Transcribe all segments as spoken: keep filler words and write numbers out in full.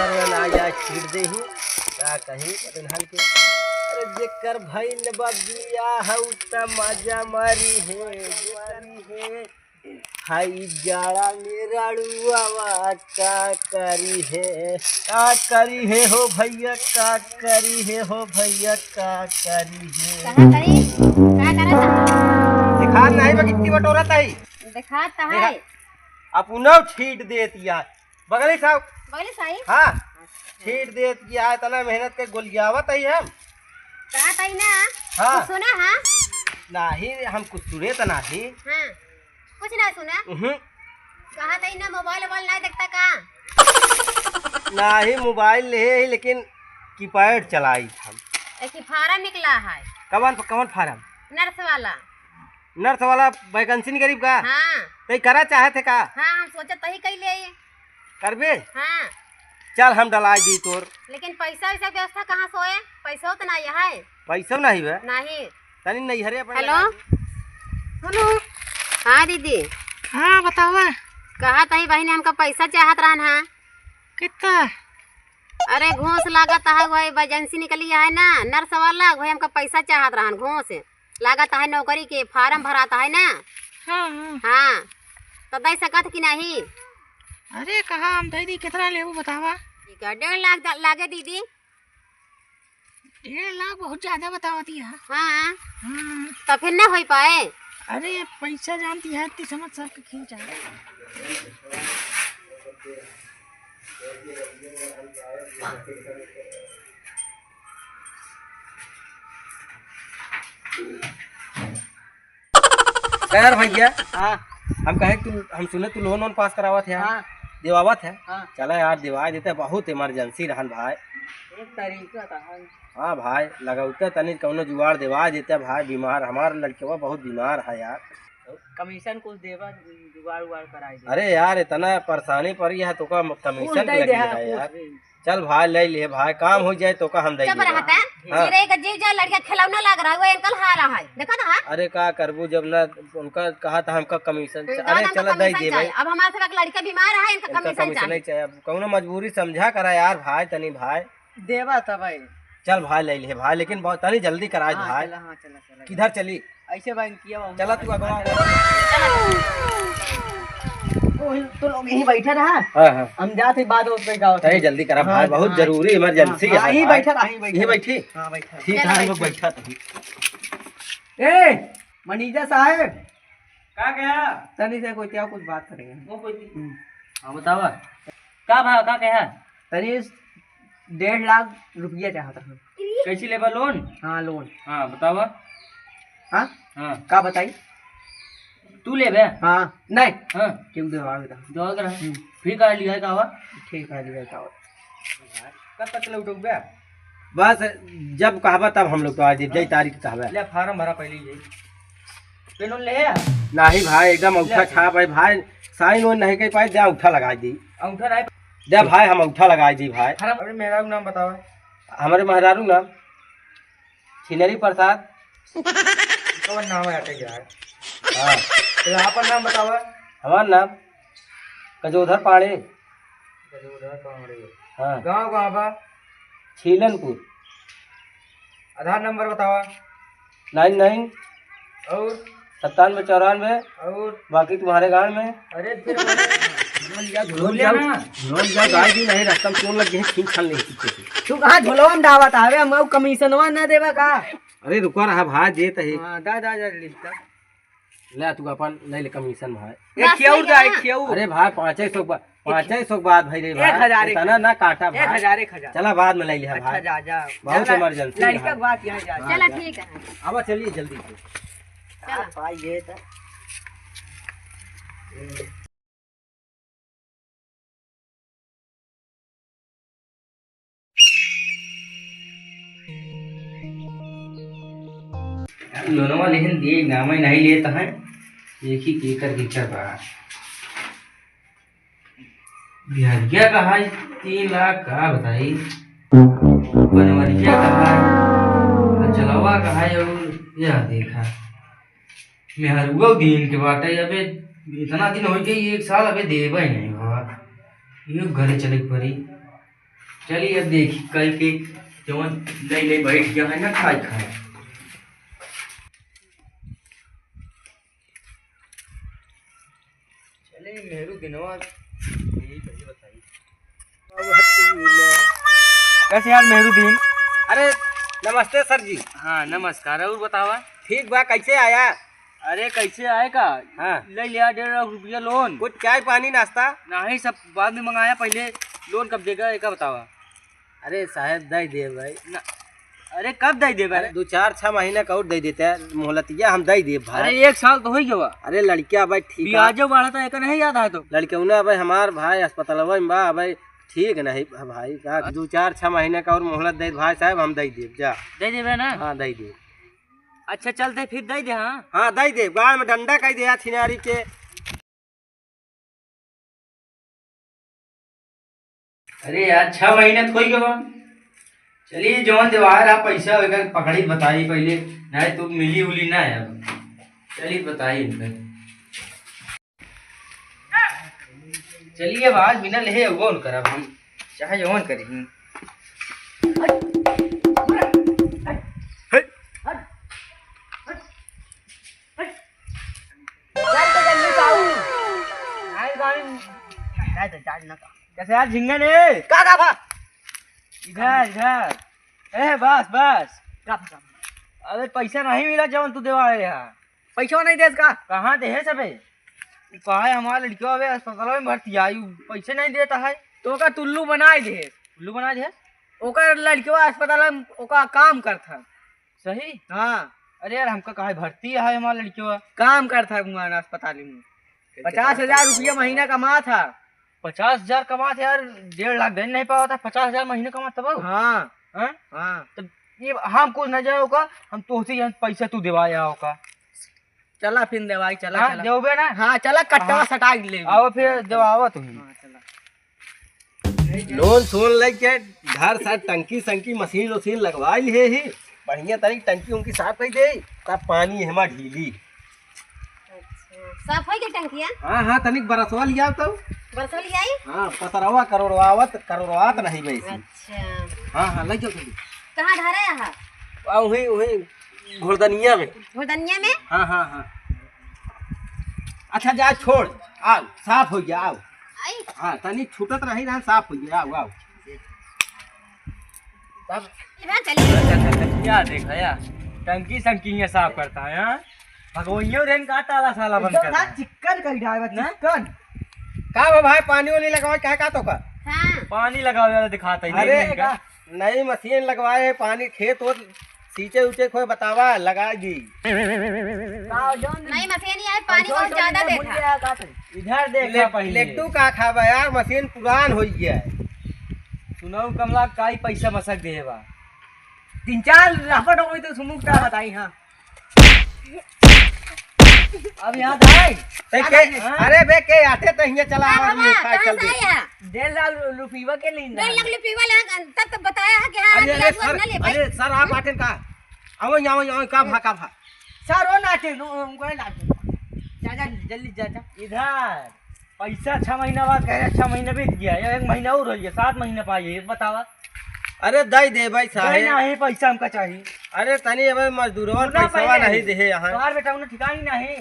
अरे ना, या छीट दे ही, का कहीं पता ना के। अरे जेकर भइल बा बियाह, उ त मजा मारी है, मारी है। हाय जाड़ा में राड़ुआवा का करी है, का करी है हो भैया, का करी है हो भैया, का करी है। कहाँ तई? का करत हई? दिखात नाही बा, कितनी बटोरत हई। दिखात त है। देखा, अपनो छीट देत यार। बगली साहब। बगली साई? हाँ। अच्छा। छीट देत यार, इतना मेहनत के गोलियावत हई हम। कहा तई ना? हाँ। कुछ सुना, हाँ? नाही, हम कुछ सुने त नाही। हाँ। कुछ ना सुना? उहुं। कहा तई ना, मोबाइल वोबाइल नाही देखता का? नाही, मोबाइल ले ही, लेकिन कीपैड चलाई हम। एक ही फार्म निकला है। कवन, कवन फार्म? नर्स वाला। नर्स वाला वैकेंसी निकली का? हाँ। तई करा चाहत है का? हाँ, हम सोचत तही कई ले। करबे? हाँ। चल, हम डलाई दी तोर। लेकिन पैसा वैसा के व्यवस्था कहाँ से होए? पैसा तो नाही है। पैसा नाही बा? नाही। तनी नैहरे अपन हेलो। लगा दी। हेलो। हाँ दीदी। हाँ, बतावा। कहा तही बहिनी, हमका पैसा चाहत रहन है। कितना? अरे, घूस लागत है, वही वैकेंसी निकली है ना, नर्स वाला, वही हमका पैसा चाहत रहन, घूस। लागत है नौकरी के फार्म भरात है ना। हाँ, हाँ। हाँ, तो दे सकत कि नाही? अरे, कहा हम दे दी, कितना लेबू बतावा। ठीक है, डेढ़ लाख दा-, लागे दीदी। डेढ़ लाख बहुत ज्यादा बतावती है। हाँ। हाँ। तो फिर ना हो पाए? अरे, पैसा जानती है, इतनी समझ सबके खींचा। यार भैया, हाँ। हम कहे तू, हम सुने तू लोन वोन पास करावत है, हाँ। देवावत है। हाँ। चला यार, देवाय देते, बहुत इमरजेंसी रहन भाई। एक तरीका था, हाँ। हाँ भाई, लगौते तनी कौनो जुगाड़ देवाय देते भाई, बीमार, हमार लड़कवा बहुत बीमार है यार। कमीशन कुछ देवा, जुगाड़ उगाड़ कराई दे। अरे यार, इतना परेशानी पड़ी है, तोका कमीशन कुछ दे दे, लगी हाँ, है कुछ यार। दे। चल भाई, ले ले भाई, काम हो जाए तोका हम दे चुप देबे। रहता है। हाँ। चिरई का जीव जा, लड़का खिलौना लाग रहा है, वो इनका हारा है, देखा था? अरे का करबू, जब ना उनका कहा था हमका कमीशन तो चा-, दादा अरे हमका चला दे कमीशन दे भाई। चाहिए। अब हमारे सब एक लड़का बीमार है, इनका इनका कमीशन कमीशन चाहिए। नहीं चाहिए, अब कौनो मजबूरी समझा करा यार भाई, तनी भाई। देवा था भाई। चल भाई, ले ले भाई, लेकिन बहुत, तनी जल्दी कराए हाँ, भाई। चला, हाँ, चला, चला। किधर चली? ऐसे बा, इनकी अब हम चला तू अगवा। तो, तो लोग यहीं बैठे रहा। हाँ, हाँ। हम जात ही बाद उसमें गाँव तनी जल्दी करा हाँ, भाई, बहुत हाँ। जरूरी emergency हाँ, है हाँ, यहीं भाई। बैठा रहा, यहीं बैठा यहीं रहा। बैठी? हाँ, बैठा। ठीक चला है, हम लोग बैठा। बैठा तनी। ए, मैनेजर साहब। का कहा? तनी से कोई क्या कुछ बात करेंगे। वो कोई हम्म। हाँ, बतावा। का भाव, का कहा? तनी डेढ़ लाख रुपया चाहत रहन। कैसे लेबा लोन? हाँ, लोन। हाँ, बतावा। हाँ? हाँ। का बताई? तू लेबे? हाँ, नहीं। हाँ। क्यों देवावे दा? देवावे दा। हम्म। ठीक है, लिया का हुआ? ठीक है, लिया का हुआ? कब तक लौटोगे? बस, जब कहबा तब हम लोग तो आ जाए, जय तारीख कहबा। ले, फार्म भरा पहले ही। पेन उन ले आ। नाही भाई, एकदम अंगूठा ले। छाप है भाई, साइन वाइन नहीं कर पाए, दे अंगूठा लगा दी। अंगूठा नहीं। दे भाई, हम अंगूठा लगा दी भाई। फार्म, अरे मेहरारू नाम बतावा। हमारे मेहरारू नाम छिनरी प्रसाद। कौन नाम है अटक गया है? हाँ। चलो, आपन नाम बतावा। हमार नाम गजोधर पांड़े। गजोधर पांड़े। हाँ। गाँव कहाँ बा? छीलनपुर। आधार नंबर बतावा। नाइन नाइन। और? सत्तानवे चौरानवे। और? बाकी तुम्हारे गांड में। अरे फिर झुलवा लिया, झुलवा लिया ना। झुलवा लिया, गाय भी नहीं, रास्ता में चोर लग गए, छीन छान नहीं सीखे थे। तू कहाँ झुलवा में डावत आवे, हम कमीशनवा ना देवा का? अरे रुका रहा भाई, जे तही। हाँ, दा, दा, दा, लिख दा। ले तू अपन ले ले कमीशन भाई। एक बस खियाऊ हो दा, गया। एक खियाऊ। अरे भाई, पाँचे सौ बा-, एक पाँचे सौ के बात भाई रे एक भाई। हजार, एक इतना ना काटा एक भाई। हजार, एक हजार। चला बाद में ले लिहा अच्छा, भाई। जा, जा। बहुत जा, emergency है लड़का भाई। के बात यहाँ जा, हाँ, चला जा। ठीक है। अब चलिए जल्दी से। चला। आप आइए तो। लोनवा लेकिन दिए, नामे नहीं लेत है। देखी केकर केकर बा। बिहारिया का है तीन लाख, का बताई। बनवरिया का है, चलवा का है, और यह देखा। मेहरुआ दिन के बाटे, अबे इतना दिन हो गई, एक साल अबे देबे ही नहीं बाबा। ये घरे चले के पड़ी। चलिए अब देखी कल के जवन ले ले बैठ गया है ना खाए खाए। चले मेहरू दिनवा यही पहले बताई। कैसे यार मेहरू दिन? अरे नमस्ते सर जी। हाँ नमस्कार, और बतावा? ठीक बा, कैसे आया? अरे कैसे आए का? हाँ। ले लिया डेढ़ लाख रुपया लोन। कुछ चाय पानी नाश्ता? नहीं, सब बाद में मंगाया, पहले लोन कब देगा एका बतावा। अरे साहब, दे दे भाई। ना, अरे कब दे देबे? अरे दो चार छह महीना का और दे देते हैं, मोहलतिया हम दे दे भाई। अरे एक साल तो हो गया। अरे लड़किया भाई ठीक है। ब्याजो बढ़ता है, एका नहीं याद है तो। लड़किया ना भाई, हमार भाई अस्पतालवा में बा भाई, ठीक नहीं है भाई, का दो चार छह महीना का और मोहलत दे भाई साहब, हम दे देब जा। दे देबे ना? हाँ दे देब। अच्छा चलते फिर दे दे। हाँ हाँ दे देब, गाड़ में डंडा कह दे छिनारी के। अरे यार, छह महीना तो हो ही गवा। चलिए, जौन देवार आप पैसा वगैरह पकड़ी बताई पहले, नहीं तो मिली उली ना यार। चलिए बताई इनका। चलिए, अब आज बिना लेहे वो करब हम, चाहे जौन करी। चल तो जल्दी से आऊ। आइल गाड़ी में। नहीं तो चार्ज ना का। कैसे यार झिंगन है? का का भा? इधर, इधर। ए, बस, बस। का भा, का भा? अबे पैसा नहीं मिला जवन तू देवा है यहाँ। पैसा नहीं देस का? कहाँ दे है सबे? उ कहा है हमारा लड़का अबे अस्पताल में भर्ती आई, उ पैसे नहीं देता है। तो ओका टुल्लू बनाए दे। टुल्लू बनाए दे? ओकर लड़का अस्पताल में ओका काम करता। सही? हाँ। अरे यार, हमका कहा भर्ती है हमारा लड़कियों? काम करता है वहाँ अस्पताल में। कैसे पचास हजार रुपया महीना कमात है। पचास हजार कमात है यार, डेढ़ लाख दे नहीं पावत है, पचास हजार महीना कमात तब? हाँ। हैं? हाँ। तब ये हम कुछ न जाए होगा, हम तोहसे यहाँ पैसा तू देवाया होगा। चला फिर देवाई, चला, हाँ, चला। देवबे ना? हाँ, चला, कट्टवा हाँ। सटाई ले। आओ फिर देवावा तू। हाँ, चला। लोन सोन लेके घर साथ टंकी संकी मशीन उशीन लगवा लिए ही, बढ़िया तरीके टंकी उनकी साफ कर दे, तब पानी हेमा ढीली। अच्छा, साफ होई गई टंकिया? हाँ हाँ, तनिक बरसवा लिया तो। बरसवा लियाई? हाँ, पतरवा करोड़वावत करोड़वात नहीं वैसे। अच्छा। हाँ हाँ, ले जाओ जल्दी। कहाँ धरे यहाँ? आ, वही वही घोड़दनिया में। घोड़दनिया में? हाँ हाँ हाँ। अच्छा जा छोड़, आओ साफ हो गया, आओ। आई? हाँ, तनी छूटत नहीं रहा, साफ हो गया, आओ आओ। साफ। इधर चलिए। अच्छा, अच्छा, अच्छा, क्या देखा यार, टंकी संकी ये साफ करता है, हाँ? भगवइयो रेन का ताला साला बंद एकदम करता ना है। चिक्कन कर डाल बा, ना? चिक्कन। का बा भाई, पानी वानी लगावे का, का तो का? हाँ। पानी लगावे वाला दिखाता है, अरे, ये इनका। नई मशीन लगवाए, पानी खेत ओत सींचे उचे कोई बतावा, लगा दी। का जौन नई मशीन ही है, पानी जौन बहुत जौन ज्यादा इधर भूल देखा। गया का तू? इधर देखा ले-, पहले। लेट्टू का खाबा यार, मशीन पुरान हो गया है। सुनाऊ कमला, काई पैसा मसक दे बा? तीन चार लापट हो गई तो सुमुख का बताई, हाँ। अब यहाँ धाई। ते के, हाँ। अरे बे, के आते तो हियाँ चला, का आवाज बाबा, नहीं उठा, कहाँ चल से दे। आया? डेढ़ लाख रु-, रुपीवा के लीन डेढ़ लाख रुपीवा ले, तब तो बताया है कि हाँ, अरे, अरे, ब्याज सर, ना ले भाई। अरे, सर, आप आते का? आओ, आओ, आओ, का भा, का भा? सर, वो ना आते, नो, उनको ना आते। जा, जा, जल्दी जा, जा। इधर। पैसा छह महीना बाद कहे, छह महीना बीत गया, ये एक महीना और हो गया, सात महीना पाइए, बतावा। अरे दई दे भाई साहेब। नहीं, पैसा हमका चाहिए। अरे तनी अबे मजदूरवा पूरा पैसा पहले नहीं ही। दे यहाँ। तोहार बेटा उन्हें ठिकानी नहीं।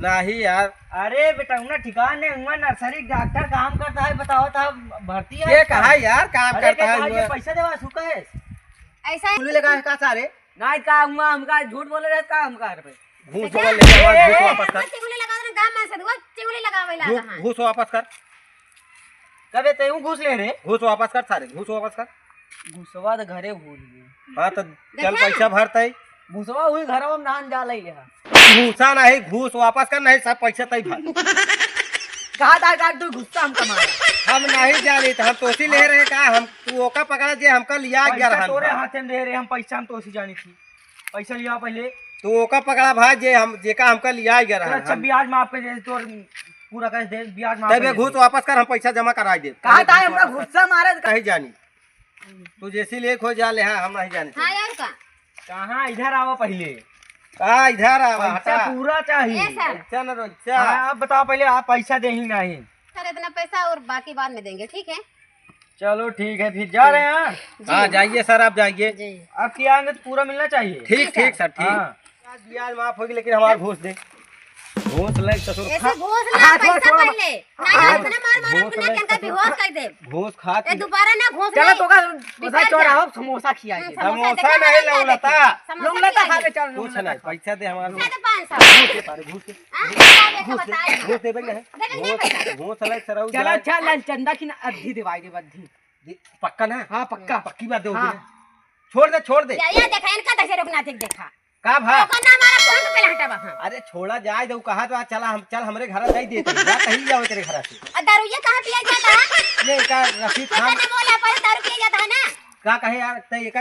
नहीं यार। अरे बेटा उन्हें ठिकाने हुआ, नर्सरी डॉक्टर काम करता है, बताओ तो भर्ती है ये इसका। कहा यार काम अरे करता के है कहा ये हुआ। पैसा देवा सुका है। ऐसा ही चुगली लगा है का सारे? नहीं का हुआ, हमका झूठ बोले रहे का हमका घर पे। घूस ए, वापस कर, ए, घूस ए, वापस कर। चुगली लगा दे, गाँव में से दुआ चुगली लगावे ला घू-, कहाँ? घूस वापस कर। कबे ते हूँ घूस ले रे? घूस वापस कर सारे, घूस वापस कर। घूसवा तो घरे भूल गए। हाँ तो चल देखा? पैसा भरता है। घूसवा हुई घरवा में नान जा लई ले। घूसा नहीं, घूस वापस कर, नहीं सब पैसा तई भर। कहा था का तू घूसा हम कमा। हम नहीं जानी तो हम तोसी ले रहे का, हम तू ओका पकड़ा जे हमका लिया पैसा गया रहन तोरे बा। हाथे में दे रहे, हम पैसा हम तोसी जानी थी। पैसा लिया पहले। तू ओका पकड़ा भाई, जे हम, जेका हमका लिया गया रहन अच्छा, हम। ब्याज माफ कर दे, तोर पूरा कर दे, ब्याज माफ तबे कर दे। घूस वापस कर, हम पैसा जमा कराई दे। कहा था हमरा घूसा मारे? नहीं जानी। तू जैसी ले खो जा ले, हाँ, हम नहीं जानी। हाँ, और का? कहाँ, इधर आवा पहले। कहाँ इधर आवा, पैसा हटा। पूरा चाहिए। ए सर। पैसा ना रोचा। हाँ, आप बताओ पहले, आप पैसा दे ही नहीं। सर, इतना पैसा और बाकी बाद में देंगे, ठीक है? चलो ठीक है, फिर जा रहे हैं। हाँ, जाइए सर, आप जाइए। जी। अब क्या आएंगे तो पूरा मिलना चाहिए। ठीक, ठीक है। ठीक सर, ठीक। हाँ। आज बियाह माफ होगी, लेकिन हमार घूस दे। घूस ले ससुर ऐसे खा। घूस ना, हाँ, छोड़, पैसा छोड़, पहले। हाँ, ना, इतना मार मार घूस अपना ले के इनका ससुर बेहोश कर दे। घूस खा ए, के। दोबारा ना घूस चलो ले। तो का, विसर्जन। चढ़ाओ, समोसा खियाइए। हम्म, समोसा समोसा खा नहीं, खा लौला ले। ता। समोसा लौला ता खियाइए। खा ले, चल, कुछ लौला नहीं, ता। पैसा दे हमारे। दे दे पाँच सौ। घूस दे, पारे, घूस दे। हाँ, दे दे, घूस दे, बताइए। घूस दे, भाई, नहीं। दे दे, नहीं घूस, पैसा। घूस ले, सराऊ चला, जाए। चल, चंदा की ना अद्धी दिवाई दे, अद्धी। दे, पक्का ना? हाँ, पक्का। पक्की बात दे, हाँ। छोड़ दे, छोड़ दे। या, या देखा, इनका कैसे रोकना, देख, देखा। का भा? ओकर ना मारा, तोहन के पहले हटावा, हाँ। अरे छोड़ा जाए दे, कहा तो, चला हम, चल हमरे घर जाई देते, जा कहीं जाओ तेरे घर से। आ दारू ये कहाँ पिया जाता है? ये का रसीद पता खान। ना बोला, पर दारू पिया जाता है ना। का कहे यार, तै एकर